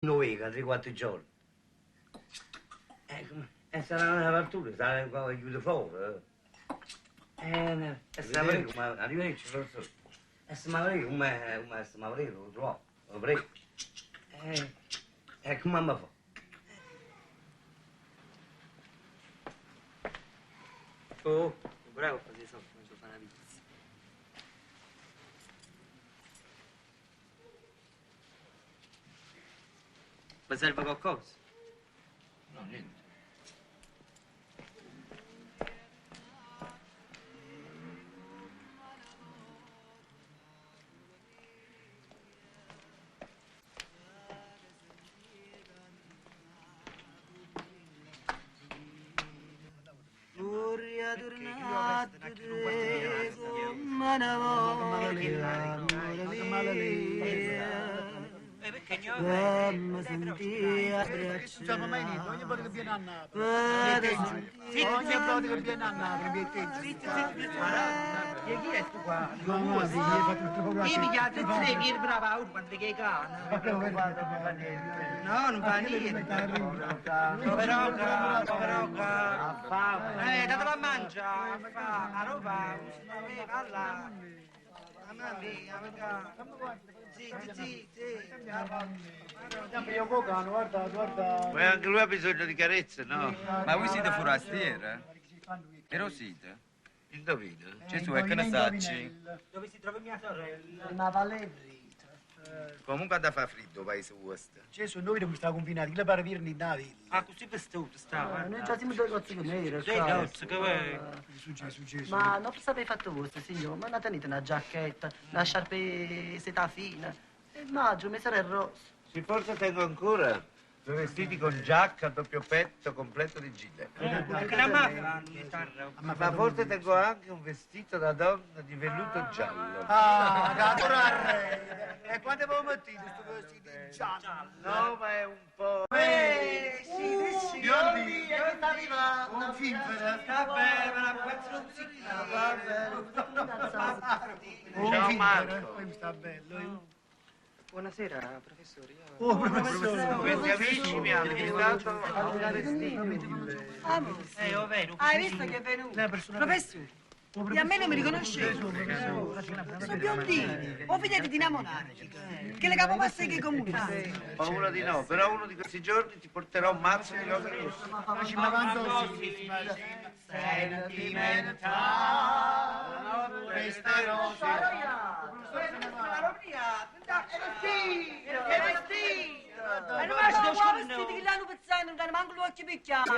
Nu veco 'a tre quatto giorni. E sarà una fattura, sarà ghiuto fora. E se vedè come arrivederci, professore. E se ma vedè come come se ma vedè lo trovo, lo prego. E come amma fa? Oh, bravo a fare i soldi, non so fare una pizza. Mi serve qualcosa? No, niente. Vorrei tornare come una volta, amore mio. Fammi sentire Non mai niente, ogni volta che viene a Napoli. abbracciare. Ogni volta che viene a Napoli, mi atteggi. E chi è sto qua? Mamma mia, hai fatto tutto proprio Io mi chiamo tre, vieni brava, quando che cane. No, non fa niente. Povero ca, povero ca. Datelo a mangiare, fa, a roba, va là. Mamma mia, ma Sì, sì, sì. Io cocano, guarda, guarda. Ma anche lui ha bisogno di carezze, no? Ma voi siete forastieri? Vero siete? Indovina. Gesù, e che ne sacci? Dove si trova mia sorella? Ma vale Comunque ha da far freddo paese vostro. Gesù, noi dobbiamo stare confinati, chi le pare virni in villa. Ah, così vestito stava. Noi già siamo due cozze nere. Due cozze, che vuoi? Gesù, Gesù, Gesù. Ma non sapete fatto vostro, signore, ma non tenete una giacchetta, una sciarpa seta fina. E maggio, mi sarà rosso. Sì, forse tengo ancora due vestiti con giacca, doppio petto, completo di gilet. Che la mafia Ma forse tengo anche un vestito da donna di velluto giallo. Ah, da E quante avevo mettito questo vestito giallo? No, ma è un po'... Sì, sì. Biondi, che sta arrivando? Un finfere. Vabbè, ma la pezzo non si Un Ciao, finfere. Marco. Poi mi sta bello. Buonasera, professore. Io... Oh, professore. Questi amici mi hanno invitato a un vestito. È vero. Hai visto che è venuto? Professore, e a me non mi riconoscete? Sono biondini, o figliete di innamorare, che le capopassa che comuniste. Paura di no, però uno di questi giorni ti porterò un mazzo di rose rosse. Queste rose. Ma non ma vestiti che l'hanno pezzato, non danno manco l'occhio picchiato.